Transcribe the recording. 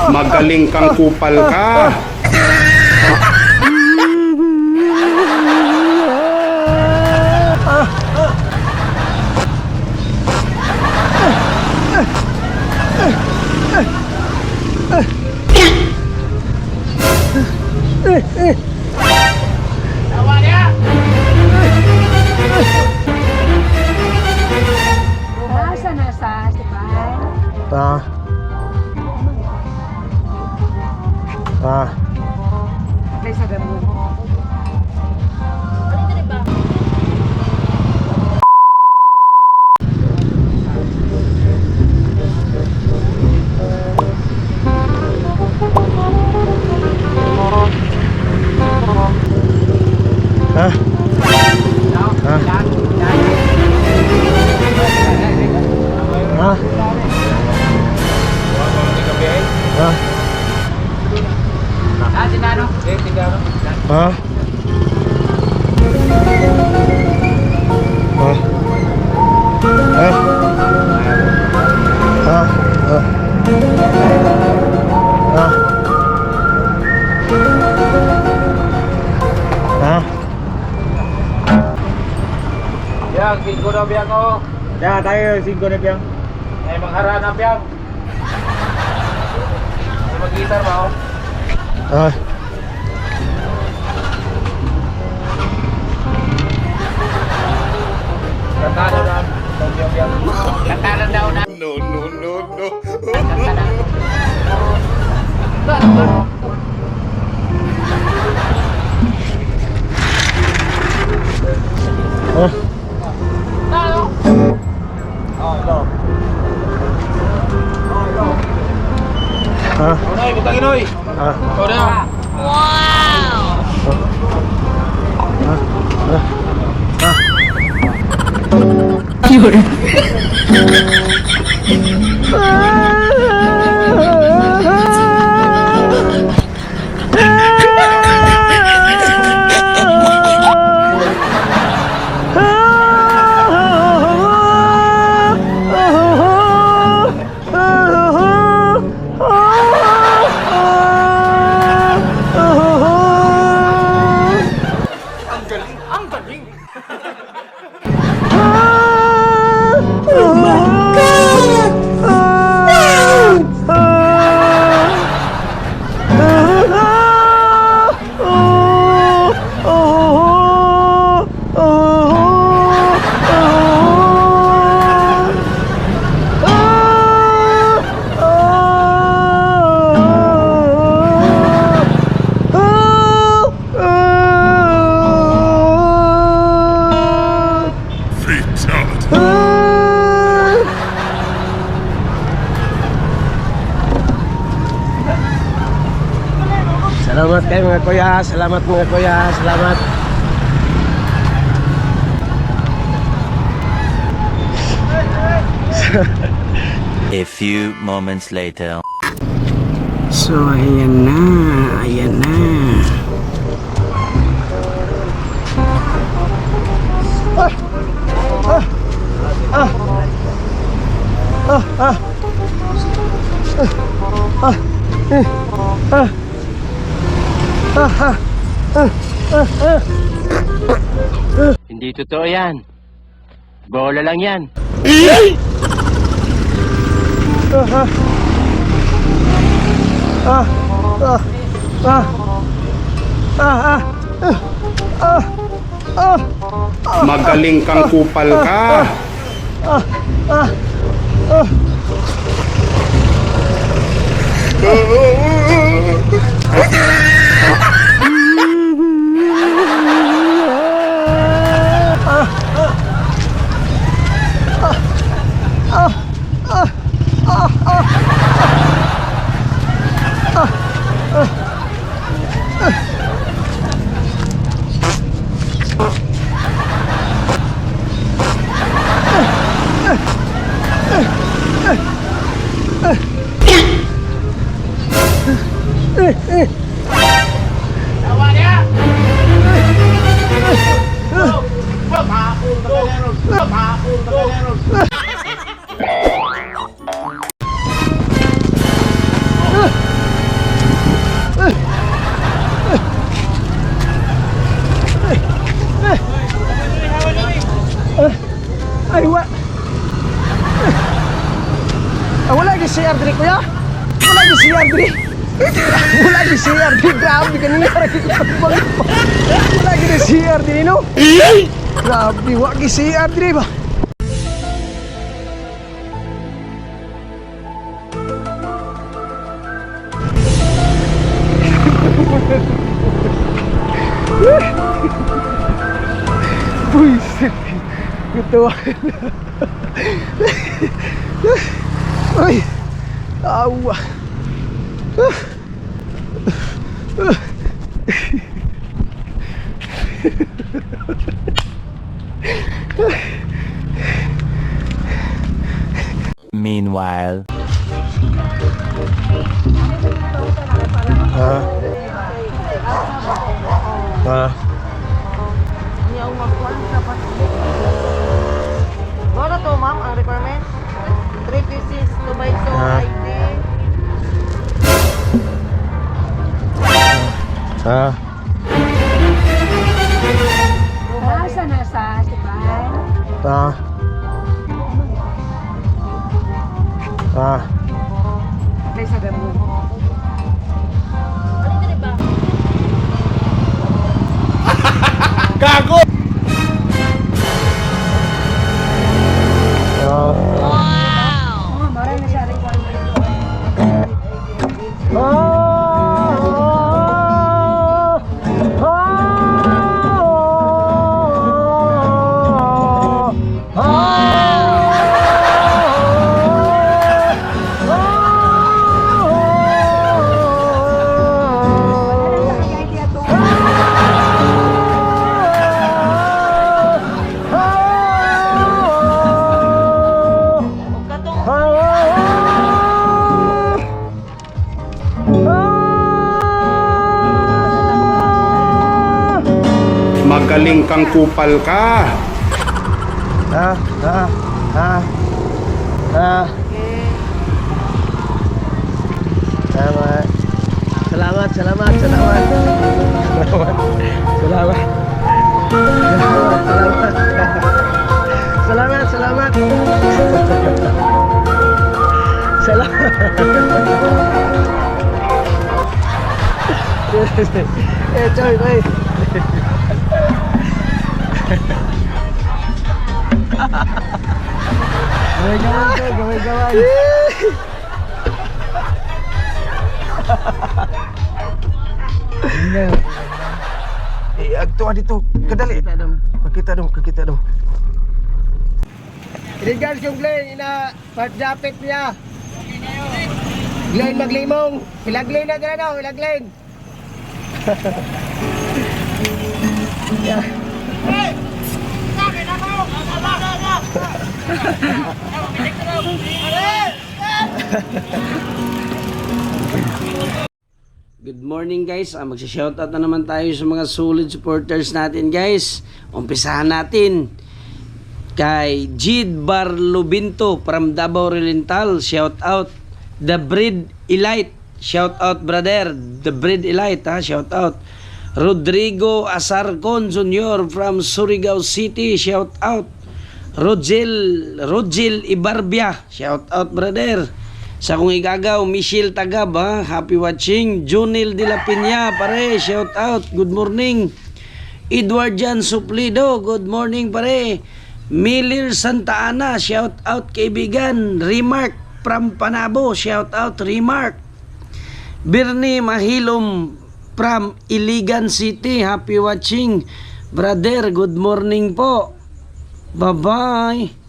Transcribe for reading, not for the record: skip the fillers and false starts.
Magaling kang kupal ka. Asa na sa Stepan? Ah. Ah. Kay sa gamot. Ha? Ha? Ha? Ha? Ha? Ha? Ha? Ha? Ha? Ha? Ha? Yang, singko na biyang oh. Ya, tayo, 5 na biyang. Ay, manghara na biyang. Ay, mag-gitar ba oh? Ha? Kanta daw na. Biyang biyang. Kanta na daw na. No, no, no, no. Kanta na. Ha? Ha? Inoy, butang Inoy. Ha? Ikaw na. Ha? Ha? Fatality. Salamat kayo, mga kuya, salamat, mga kuya, salamat. A few moments later. So, ayan na. Ayan na. Hindi totoo yan. Bola lang yan. Ah, ah, ah, ah, ah, ah, Magaling kang kupal ka. Eh, eh. Ay, wa. Ah, wala gyud CR diri, kuya. Wala gyud CR diri. Wala gyud CR diri. Grabe kanina ra gyud ko bang. Wala gyud CR diri, no. Grabe, wa gyud CR diri ba. Buisit. Gatawa. Ay! Awa! Meanwhile. Ah. Ah. Wala to, ma'am, ang requirement. 3 pieces, 2 by 2 Ah. ID. Ah. Nasa nasa Stepan. Ah. Ah. Patay sa gamot. Ah. Oh, marami na siya requirement. Ah! Ah! Ah! Wala lang sa kanya idea to. Huwag ka tong Magaling kang kupal ka. Ah, ah, ah, ah. Tama. Salamat, salamat, salamat. Salamat. Salamat. Salamat, salamat. Salamat, salamat. Salamat. Eh, Choy, oy. Gaway gaway, Choy, gaway gaway. Eh, agto dito. Kadali. Pagkita dong, pagkita dong. Regards kong Glenn, ina part japit niya. Glenn maglimong. Ila Glenn na dala daw, ila Glenn. Yeah. Good morning, guys. Magsha-shoutout na naman tayo sa mga solid supporters natin, guys. Umpisahan natin kay Jid Barlubinto from Davao Oriental. Shout out. The Breed Elite. Shout out, brother. The Breed Elite, ha. Shout out. Rodrigo Asarcon Jr. from Surigao City. Shout out. Rogel Ibarbia. Shout out, brother. Sa kong igagaw, Michelle Tagab, ha? Happy watching. Junil de la Peña, pare. Shout out. Good morning. Edward Jan Suplido, good morning, pare. Miller Santa Ana, shout out, kaibigan. Remark from Panabo, shout out, Remark. Bernie Mahilom from Iligan City, happy watching. Brother, good morning po. Bye-bye.